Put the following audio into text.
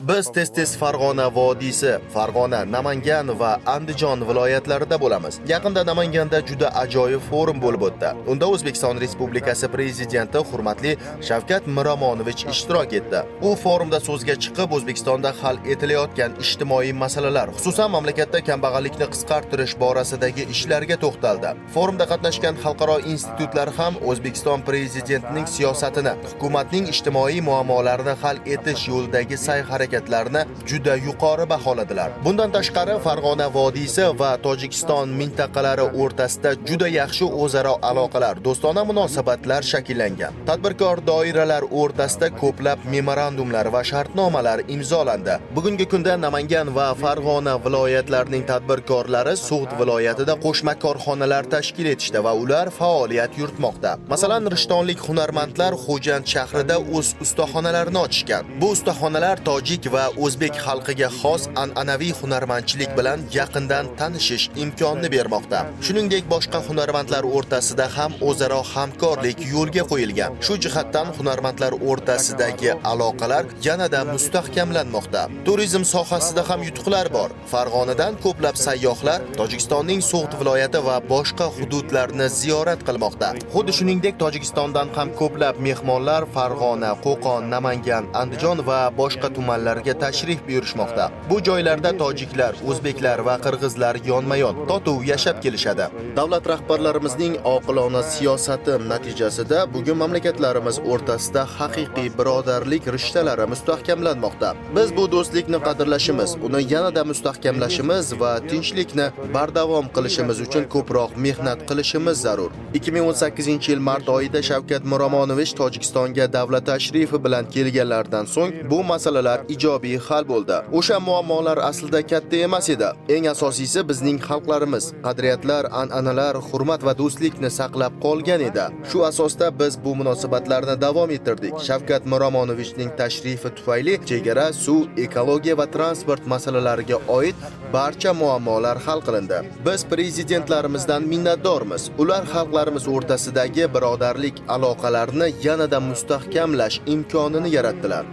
Biz tez-tez Farg'ona vodiysi, Farg'ona, Namangan va Andijon viloyatlarida bo'lamiz. Yaqinda Namanganda juda ajoyib forum bo'lib o'tdi. Unda O'zbekiston Respublikasi prezidenti hurmatli Shavkat Miromonovich ishtirok etdi. U forumda so'zga chiqib, O'zbekistonda hal etilayotgan ijtimoiy masalalar, xususan mamlakatda kambag'allikni qisqartirish borasidagi ishlarga to'xtaldi. Forumda qatnashgan xalqaro institutlar ham O'zbekiston prezidentining siyosatini, hukumatning ijtimoiy muammolarini hal etish yo'lidagi sa'y-harakatlarini juda yuqori baholadilar. Bundan tashqari, Farg'ona vodiysi va Tojikiston mintaqalari o'rtasida juda yaxshi o'zaro aloqalar, do'stona munosabatlar shakllangan. Tadbirkor doiralar o'rtasida ko'plab memorandumlar va shartnomalar imzolandi. Bugungi kunda Namangan va Farg'ona viloyatlarining tadbirkorlari So'g'd viloyatida qo'shma korxonalar tashkil etishdi va ular faoliyat yuritmoqda. Masalan, rishtonlik hunarmandlar Xo'jand shahrida o'z ustaxonalarini ochishgan. Bu ustaxonalar tojik va o'zbek xalqiga xos an'anaviy hunarmandchilik bilan yaqindan tanishish imkonini bermoqda. Shuningdek, boshqa hunarmandlar o'rtasida ham o'zaro hamkorlik yo'lga qo'yilgan. Shu jihatdan hunarmandlar o'rtasidagi aloqalar yanada mustahkamlanmoqda. Turizm sohasida ham yutuqlar bor. Farg'onadan ko'plab sayyohlar Tojikistonning So'g'd viloyati va boshqa hududlarni ziyorat qilmoqda. Xuddi shuningdek, Tojikistondan ham ko'plab mehmonlar Farg'ona, Qo'qon, Namangan, Andijon va boshqa tumanlarga tashrif buyurishmoqda. Bu joylarda tojiklar, o'zbeklar va qirg'izlar yonma-yon totuv yashab kelishadi. Davlat rahbarlarimizning oqilona siyosati natijasida bugun mamlakatlarimiz o'rtasida haqiqiy birodarlik rishtalari mustahkamlanmoqda. Biz bu do'stlikni qadrlashimiz, uni yanada mustahkamlashimiz va tinchlikni bardavom qilishimiz uchun ko'proq mehnat qilishimiz zarur. 2018-yil mart oyida Shavkat Miromonovich Tojikistonga davlat tashrifi bilan kelganlaridan so'ng bu masalalar ijobiy hal bo'ldi. O'sha muammolar aslida katta emas edi. Eng asosiysi, bizning xalqlarimiz qadriyatlar, an'analar, hurmat va do'stlikni saqlab qolgan edi. Shu asosda biz bu munosabatlarni davom ettirdik. Shavkat Miromonovichning tashrifi tufayli chegara, suv, ekologiya va transport masalalariga oid barcha muammolar hal qilindi. Biz prezidentlarimizdan minnatdormiz. Ular xalqlarimiz o'rtasidagi birodarlik aloqalarini yanada mustahkamlash imkonini yaratdilar.